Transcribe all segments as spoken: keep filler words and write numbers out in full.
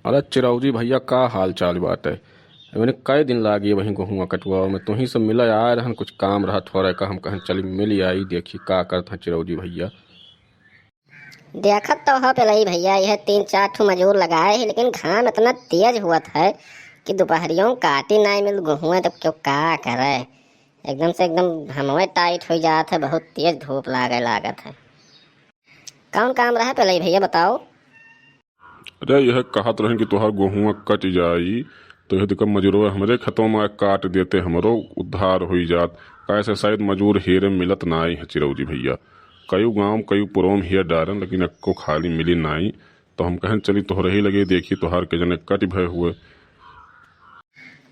अरे चिरौजी भइया, का हाल चाल बाटे? मैंने कई दिन लागी वहीं गोहुआ कटवावे में, तुहीं से मिले आए रहन, कुछ काम रहा थोड़ा का, हम कहन चली मिल आई, देखी का करत हैं चिरौजी भइया। देखत तो हो पेलई भइया, यह तीन चार ठो मजूर लगाए है, लेकिन घाम इतना तेज हुआ है कि दोपहरियों काटी नाई मिल गोहुआ, तब क्यों का करे, एकदम से एकदम घमवे टाइट हो जात है, बहुत तेज धूप लागे लागत है। कौन काम रहा पेलई भइया, बताओ? अरे, यह कहत रहन कि तोहार गोहुआ कट जाई, तो यह देखा मजूरवा हमरे खेतवा में काट देते, हमरो उद्धार होई जात। काहे से शायद मजूर हेरे मिलत नाई है चिरौजी भइया। कई गांव, कई पुरवा में हेर डारन, लेकिन एक्को खाली मिली नाई। तो हम कहन चली तोहरे ही लगे, देखी तोहार के जने कट भय हुए।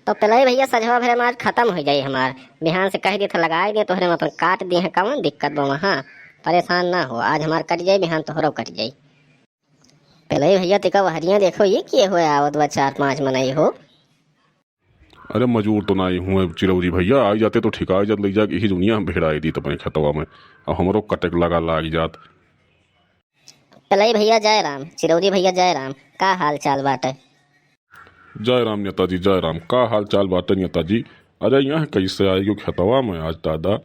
तो पेलई भइया, सजवा भरे में आज खत्म हो जाई हमार। बिहान से कह दिए थे लगाए दिए, तोहरे में अपन काट दिए हैं, कौन दिक्कत बा वहाँ? परेशान ना हो, आज हमार कट जाई, बिहान तोहरो कट जाई। पेलई भइया, तिका वहरिया देखो, ये किए हुए आवत बा चार पांच मनई हो। अरे मजूर तो नाई हुए चिरौजी भइया, आई जाते तो ठिकाई जात, लई जाके यही दुनिया हम भेड़ाई दीत अपने खेतवा में, अब हमरो कटे के लगा लाग जात। पेलई भइया जय राम, चिरौजी भइया जय राम, का हाल चाल बाटे? जय राम नेताजी, जय राम। का हाल चाल बाटे नेताजी? अरे यहाँ कैसे आई गयो खेतवा में आज दादा?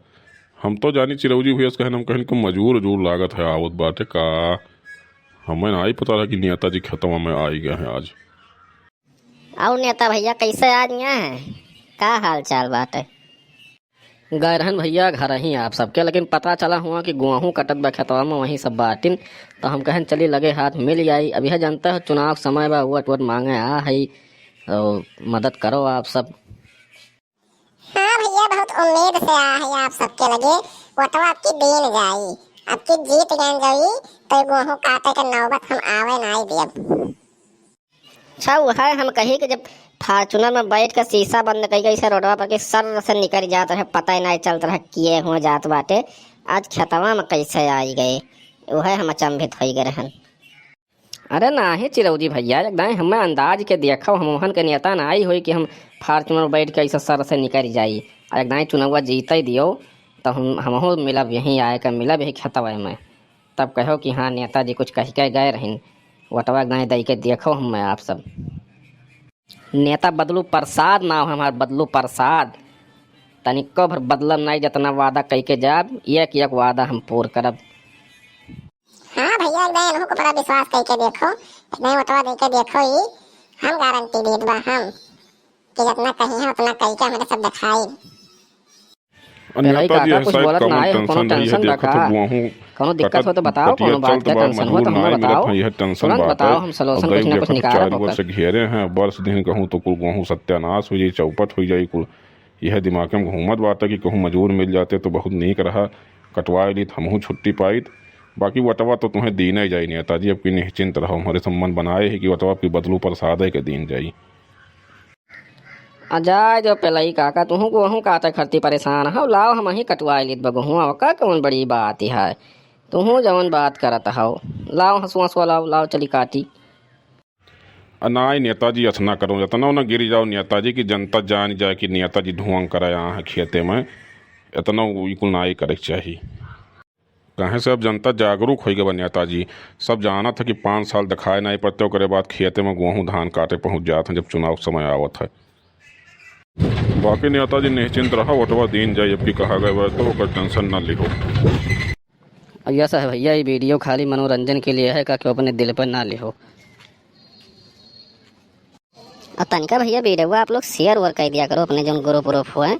हम तो जानी चिरौजी भइया से कहन, हम कहन को मजूर उजूर लागत है आवत बाटे का? हमें नाई पता रहा कि नेताजी खेतवा में आई गए हैं आज। और नेता भइया कैसे आज यहाँ है? का हाल चाल बाटे? गए रहन भइया घर ही आप सबके, लेकिन पता चला हुआ कि गोहूँ कटत बा खेतवा में, वहीं सब बाटिन। तो हम कहन चली लगे हाथ मिल जाई। अब यह जनता हो चुनाव के समय बा, वोट वोट मांगे आ है, और मदद करो आप सब। हाँ भइया, बहुत उम्मीद से आ है आप सबके लगे, वोटवा आपकी दीन जाई, आपकी जीत गए जाई, तो गोहूँ काटे के नौबत हम आवे नाई देब। अच्छा, वह हम कही कि जब Fortuner में बैठ के शीशा बंद कई के ऐसे रोडवा पर के सर से निकल जात रहे, पता ही नहीं चलत रहे किए हुए जात बाटे, आज खेतवा में कैसे आई गए, वह हम अचंभित हो गए रहन। अरे नाही चिरौजी भइया, एकदम हमें अंदाज के देखो, हम ओहन के नेता नाई होई कि हम Fortuner में बैठ के ऐसे सर से निकल जाई, और एकदम चुनौवा जीते दियो, तो हम हमहू मिलब, यहीं आए के मिलब यही खेतवा में। तब कहो कि हाँ, नेताजी कुछ कह के गए रहिन, वोटवा गाय दई के देखो हमें आप सब। नेता बदलू प्रसाद नाव हमार, बदलू प्रसाद। तनिको भर बदलब नाई, जितना वादा कई के जाब, एक एक वादा हम पूर करब। हाँ भइया, एक दाई इनहू के ऊपर विश्वास कई के देखो, एक दाई वोटवा दे के देखो, ई हम गारंटी देत बा हम कि जितना कही है उतना कई के हमरे सब दिखाई। पेलाई नेताजी काका है कुछ शायद बोलत ना कवन आए, कोनो tension है, यह tension बा देखत का? हो, गोहूँ कौनो दिक्कत कटत हो तो बताओ, कटिया कोनो बात चलत के बा, tension हो मजदूर तो हमें नाई मिलत बताओ। हैं, यह tension तुरंत बाटे। बताओ, हम solution और कुछ ना दैव कुछ देखत निकालब चारों ओकर। ओर से घेरे हैं, बरस दिन कहूँ तो कुल गोहूँ सत्यानाश हो जाई, चौपट हो जाई कुल। यह दिमाग में घूमत बाटे कि कहूँ मजूर मिल जाते तो बहुत नीक रहा, कटवाए लीत हमहूँ छुट्टी पाइत। बाकी वटवा तो तुहें दीने जाई नेताजी, अब की निश्चिंत रहो, हमरे सम्मान बनाए है कि वटवा अब की बदलू प्रसाद है के दीन जाई। आ जाए दो पेलई काका, तुहूँ गोहूँ काटे खरती परेशान हौ, लाओ हमहीं कटवाए लीत बा गोहूँ, ओका कौन बड़ी बात है, तुहूँ जौन बात करत हौ, लाओ हँसुआ हँसुआ लाओ, लाओ चली काटी। आ नाई नेताजी, अथना करो, एतना न गिर जाओ नेताजी कि जनता जान जाए कि नेताजी ढोंग करे आ है खेते में, एतना ई कुल नाई करे के चाही। काहे से अब जनता जागरूक होइ गए बा नेताजी। सब जानत है कि पाँच साल दिखाए नाई पड़ते, ओकरे बाद खेते में गोहूँ धान काटे पहुँच जात हैं जब चुनाव समय आवत है। बाकी नेताजी निश्चिंत रहा, वोटवा दीन जाई, अब की कहा गए बा तो ओकर tension ना लिहो। ऐसा है भइया, ये video खाली मनोरंजन के लिए है, का क्यों अपने दिल पर ना लिहो। और तनिका भइया video आप लोग share वोर कर दिया करो अपने जौन group व्रुप हुए।